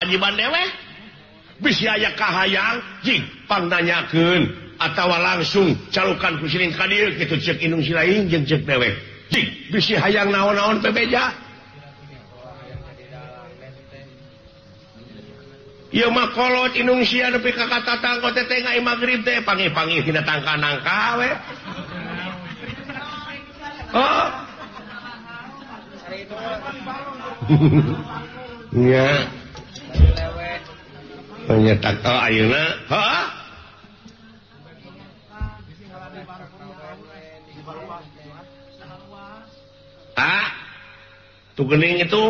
kawajiban dewek bisi aya kahayang jing pangnanyakeun atawa langsung calukan ku siring ka dieu kitu ceuk indung silaing jeung ceuk dewek jing bisi hayang naon-naon bebeja ieu mah kolot indung sia nepi ka katatangko teh teh ngai magrib teh panggih-panggih tina tangka nangka we. Oh. Nya. Penyetak oh ayeuna, heuh. Ah. Tuh geuning itu.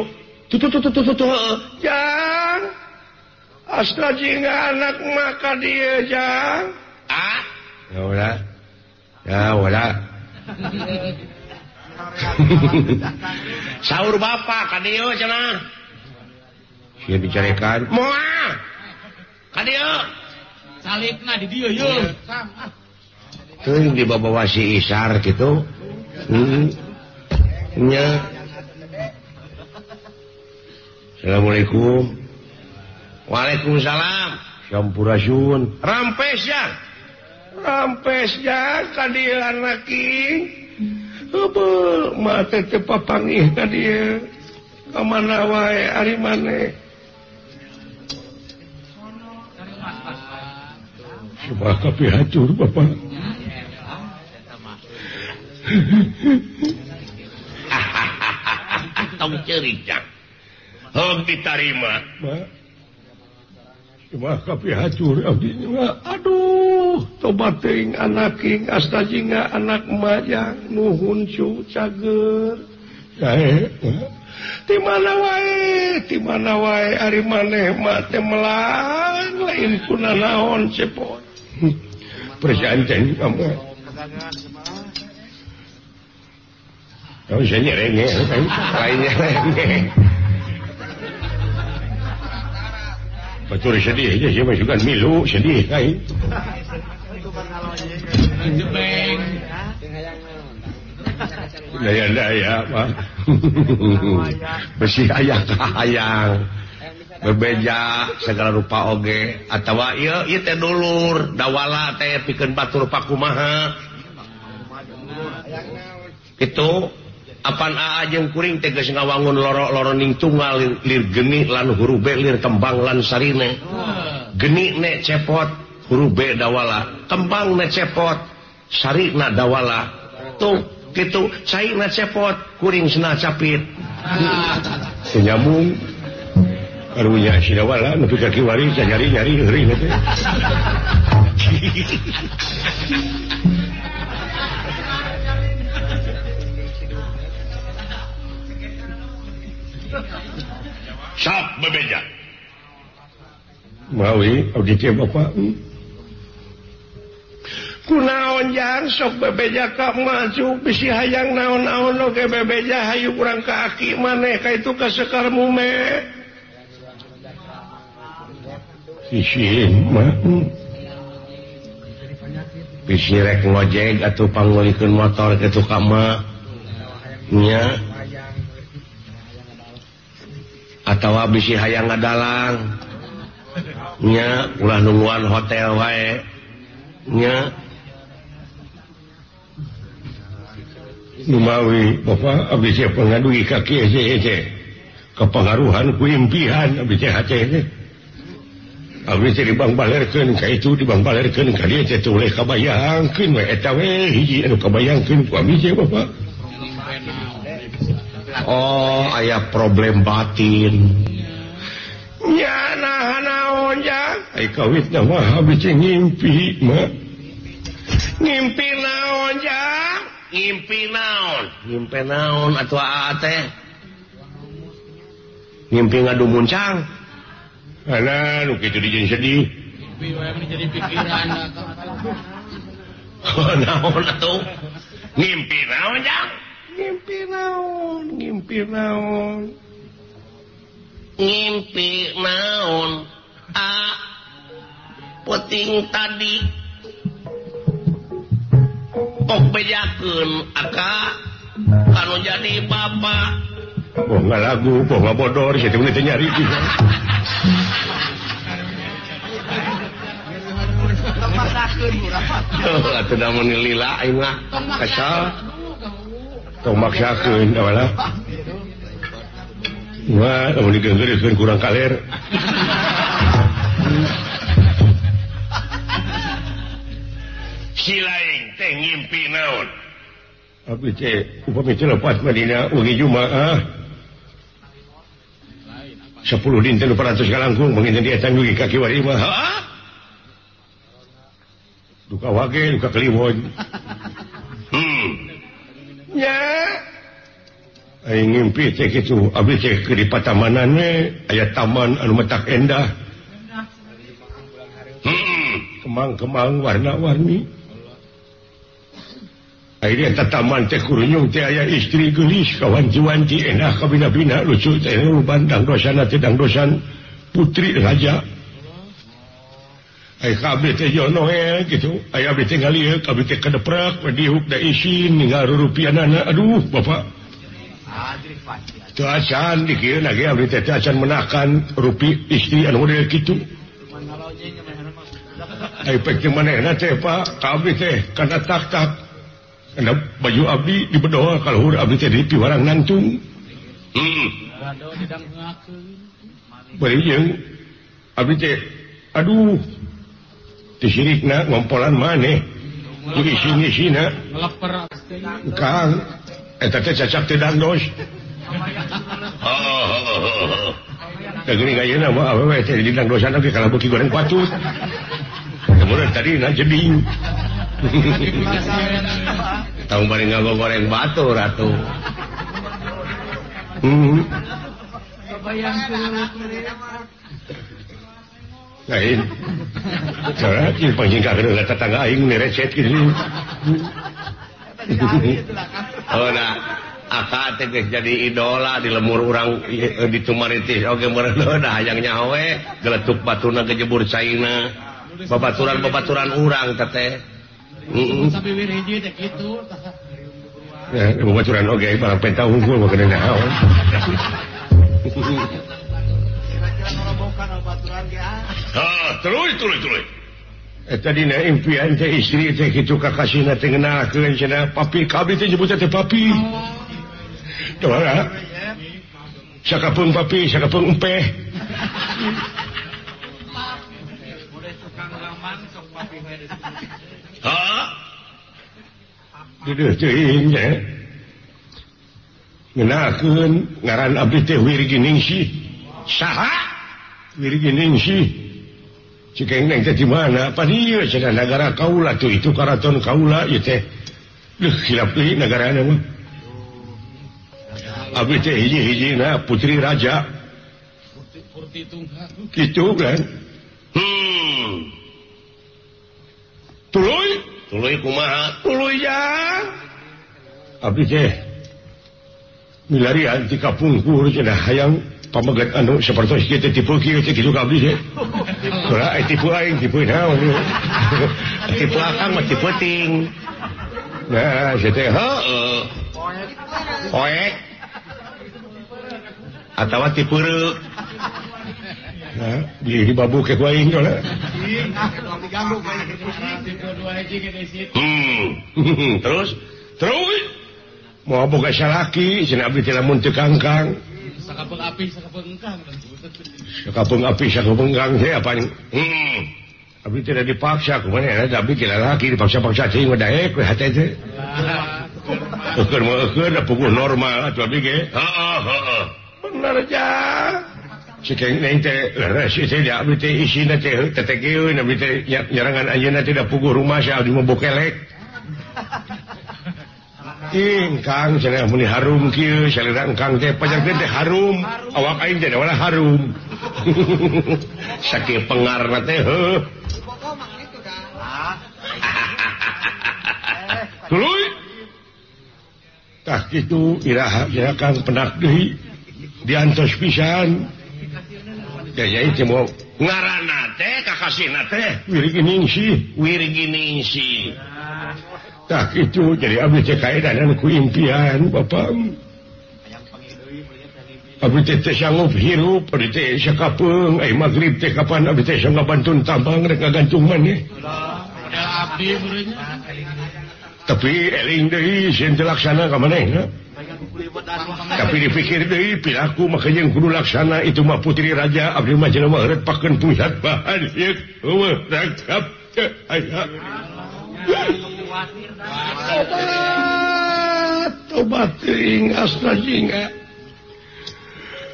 Tuh tuh tuh tuh tuh jang. Astra jingga anak maka dia jang. Ah. Ya ulah. Ya ulah. Sahur bapak ka dieu cenah. Sia dicarekan. Moal. Ka dieu. Salibna di dieu yeuh. Teuing dibawa si Isar kitu. Nya. Assalamualaikum. Waalaikumsalam. Sampurasun. Rampes ya. Rampes ya ka dieu anak king. Heubeul mah teh teu papanggih ka dieu. Ka mana wae ari maneh. Coba kapi hancur bapak. Tong ceurik jang. Heug ditarima. Cuma kapi hancur abdi mah. Aduh, tobat teuing anak king asta jingga anak majang nuhun cu cager. Jae. Ti mana wae, ti mana wae ari maneh mah teh melang lain kunanaon cepot. Perjanjian kamu. Tahu saya nyerenge, lain nyerenge. Batur sedih aja, siapa juga milu sedih kai. Daya-daya mah. Besi ayah kahayang. Bebeja segala rupa oge atawa ieu ieu teh dulur dawala teh pikeun batur pakumaha. Kitu apan aa jeung kuring teh geus ngawangun loro-loroning tunggal lir geni lan huruf B lir kembang lan sarine. Geni ne cepot huruf B dawala, kembang ne cepot sarina dawala. Tuh kitu caina cepot kuring sena capit. Teu nyambung. Karunya si dawala nepi ka kiwari nyari-nyari heuring teh. Sok bebeja. Mawi abdi teh bapak. Kunaon jang sok bebeja ka maju bisi hayang naon-naon oge bebeja hayu kurang ka aki maneh ka itu ka Sekar Mume. Isin mah. Bisi rek ngojek atuh pangulikeun motor kitu ka mah. Nya. Atawa bisi hayang ngadalang. Nya ulah nungguan hotel wae. Nya. Numawi bapak abdi teh pangadugi ka kieu teh. Kapangaruhan ku impian abdi teh hate teh. Abdi teh dibangbalerkeun ka itu dibangbalerkeun ka dieu teh teu boleh kabayangkeun we eta we hiji anu kabayangkeun ku abdi teh bapak. Oh, aya problem batin. Nya nah naon jang? Ai kawitna mah abdi teh ngimpi mah. Ngimpi naon jang? Ngimpi naon? Ngimpi naon atuh aa teh? Ngimpi ngadu muncang. Alah, nu kitu dijieun sedih. Ngimpi wae mah jadi pikiran. Oh, naon atuh? Ngimpi naon jang? Ngimpi naon, ngimpi naon. Ngimpi naon? A puting tadi kok bejakeun aka kanu jadi bapak. Boh ngalagu, boh ngabodor, situ teh nyari. Atuh da mun lila aing mah kesel. Tong maksakeun awalah. Wah, lamun digeunggeurkeun kurang kaler. Si lain teh ngimpi naon? Abdi teh upami teh lepat Madinah wengi Jumaah. 10 dinten 400 kalangkung panginten dia tanggung ka kiwari mah. Heeh. Duka wage, duka kliwon. Nya. Aing ngimpi teh kitu, abdi teh keur di patamanan we, aya taman anu matak endah. Kemang-kemang warna-warni. Akhirnya eta taman teh kurunyung teh aya istri geulis kawanci-wanci endah kabina-bina lucu teh bandang dosana teh dangdosan putri raja. Ai ka abdi teh jono we kitu, aya abdi teh ngalieuk, abdi teh kadeprak we dihuk da isin ninggal rurupianana. Aduh, bapak. Teu acan dikieun ge abdi teh teu acan menakan rupi istri anu model kitu. Ai pek jeung manehna teh Pak, ka abdi teh kana tak-tak. Kana baju abdi dibedoh ka luhur abdi teh dipiwarang nangtung. Bari jeung abdi teh aduh tisirikna ngompolan maneh. Jeung isin-isina Kang eta teh cacak teh dangdos. Oh. Da geuning ayeuna mah awewe teh di dangdosan oge kalah beuki goreng patut. Kemudian tadi na jeding. Tahu bari ngagoreng batu ratu. Lain. Cara ieu panjingkah keur tetangga aing nerecet kitu. Oh nah, aka teh geus jadi idola di lemur urang di Tumaritis oge meureun da hayang nyaho we geletuk batuna kejebur caina. Babaturan-babaturan urang teh. Sampai wir hiji teh kitu. Ya, babaturan oge barang penta unggul mah kena naon. Ah, terus. Eta dina impian teh istri teh kitu kakasihna teh ngeunahkeun cenah papi ka abdi teh nyebutna teh papi. Doa. Sakapeung papi, sakapeung empeh. Hah? Deudeuh teuing nya. Ngeunahkeun ngaran abdi teh Wirginingsih. Saha? Wirginingsih. Cikeng neng teh di mana? Pa dieu cenah nagara kaula tuh itu karaton kaula ieu teh. Duh hilap deui nagarana mah. Abdi teh hiji-hijina putri raja. Kitu kan? Tuluy, tuluy kumaha? Tuluy jang. Abdi teh milarian ti kapungkur cenah hayang pamegat anu sapertos kieu teh tipe kieu teh kitu ka abdi teh. Ora tipe aing tipe naon. Tipe akang mah tipe ting. Nah, sia teh heueuh. Poek. Atawa tipe reuk. Nah, di babu ke ku aing lah. Terus mau boga salaki cenah abdi teh lamun teu kangkang. Sakapeung api sakapeung engkang. Sakapeung api sakapeung engkang teh apa? Abdi teh dipaksa kumaha abdi teh lalaki dipaksa-paksa teuing mah daek we hate teh. Eukeun mah eukeun da puguh normal atuh abdi ge. Heeh. Bener jang. Cikeng neng teh leres teh da abdi teh isina teh tetegeun abdi teh nyarangan anjeunna teh da puguh rumah sia abdi mah bokelek. Ingkang cenah muni harum kieu salira engkang teh pajarkeun teh harum awak aing teh wala harum. Sakieu pengarna teh heuh. Tuluy. Tah kitu iraha nya Kang penak deui diantos pisan. Ya ya teh mau ngaranna teh kakasihna teh Wirginingsih, Wirginingsih. Tah itu jadi abdi teh kaedanan ku impian bapak. Abdi teh teu sanggup hirup, abdi teh sakapeung, ai magrib teh kapan abdi teh ngabantun tambang rek ngagantung maneh. Model abdi meureunnya. Tapi eling deui sieun teu laksana ka manehna. Tapi dipikir deui piraku mah jeung kudu laksana itu mah putri raja abdi mah jelema heureut pakeun pusat bahan ieu eueuh rangkap teu aya. Tobat, tobat teuing asna jingga.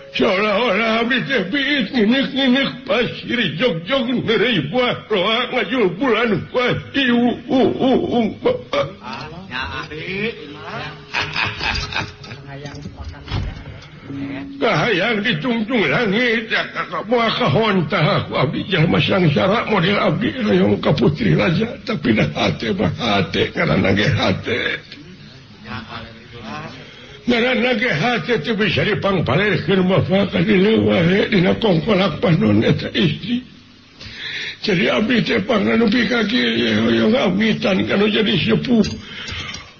Seolah-olah abdi teh biit nginek-nginek pasir jog-jog neureuy buah roa ngajul bulan kuah iu kahayang ditungtung langit moal kahontah ku abdi jalma sangsara model abdi hoyong ka putri raja tapi dah hate mah hate ngaranna ge hate. Ngaranna ge hate teu bisa dipangpalerkeun mah ka dileuwah dina kongkolak panon eta istri. Jadi abdi teh pangnepi ka kieu hoyong awitan kanu jadi sepuh.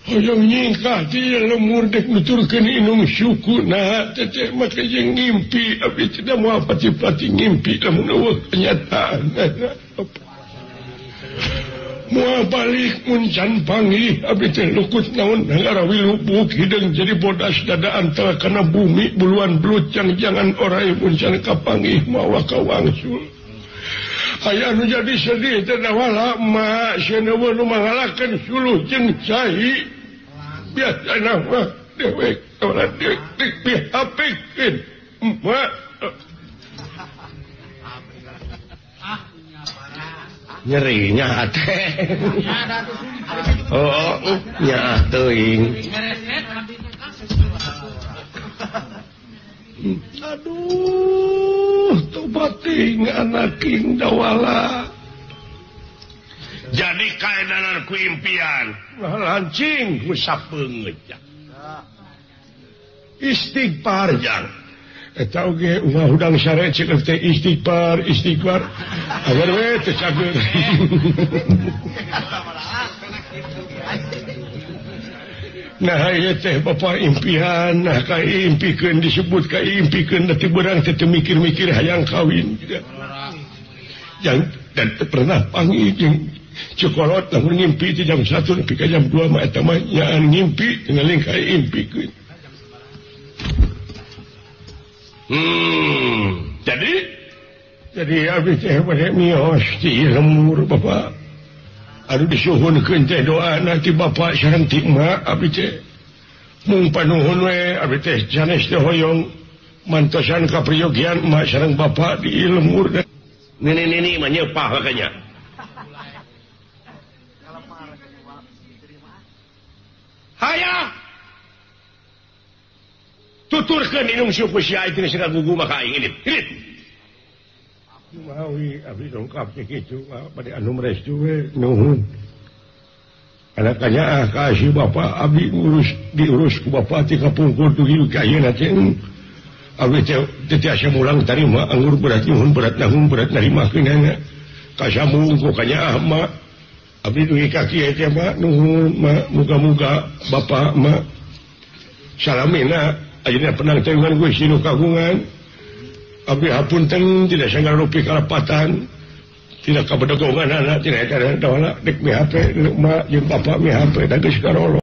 Hoyong nyingkah di lemur dek nuturkeun inung suku nah teh teh mah jeung ngimpi abdi teh moal pati-pati ngimpi lamun eueuh kenyataan. Moal balik mun can panggih abdi teh lukut naon ngarawi lubuk hideung jadi bodas dada antara kana bumi buluan belut jangan orai mun can kapanggih mawa kawangsul. Aya nu jadi sedih teh dawala emak sieun eueuh nu mangalakeun suluh jeung cai. Biasana mah dewek ora dewek dipihapikeun emak. Nyerinya hate. Oh, nya teuing. Aduh, tobat teuing anak king dawala. Jadi kaedanan ku impian, lancing ku sapeungeut. Istighfar jang. Eta oge ungah hudang sare ceuk teh istighfar, istighfar. Agar we teu cager. Nah ieu teh bapa impian, nah ka impikeun disebut ka impikeun teh beurang teh mikir-mikir hayang kawin. Yang dan teu pernah panggih jeung cekolot lamun ngimpi teh jam 1 nepi ka jam 2 mah eta mah nyaan ngimpi ngeling ka impikeun. Jadi abdi teh bade mios ti lembur bapa. Aduh disuhunkeun teh doa nanti bapak sareng ti emak abdi teh. Mung panuhun we abdi teh sanes teh hoyong mantosan kapriyogian emak sareng bapak di lembur. Nini-nini mah nyeupah makanya. Hayang tuturkeun inung suku sia itu geus gugu maka aing ini. Hirit. Mawi abdi dongkap teh kitu bade anu restu we nuhun. Anak kanyaah ka si bapa abdi ngurus diurus ku bapa ti kapungkur dugi ka ayeuna teh. Abdi teh tiasa mulang tarima anggur berat nyuhun berat nahun berat narimakeunana. Kasambung ku kanyaah mah abdi dugi ka kieu teh mah nuhun mah muga-muga bapa mah salamina ayeuna penang tayungan Gusti nu kagungan. Abdi hapunten tidak sanggar rupi kalepatan tidak kabedegongan anak tidak ada dawala dek mi HP ma jeung bapak mi HP da geus karolo.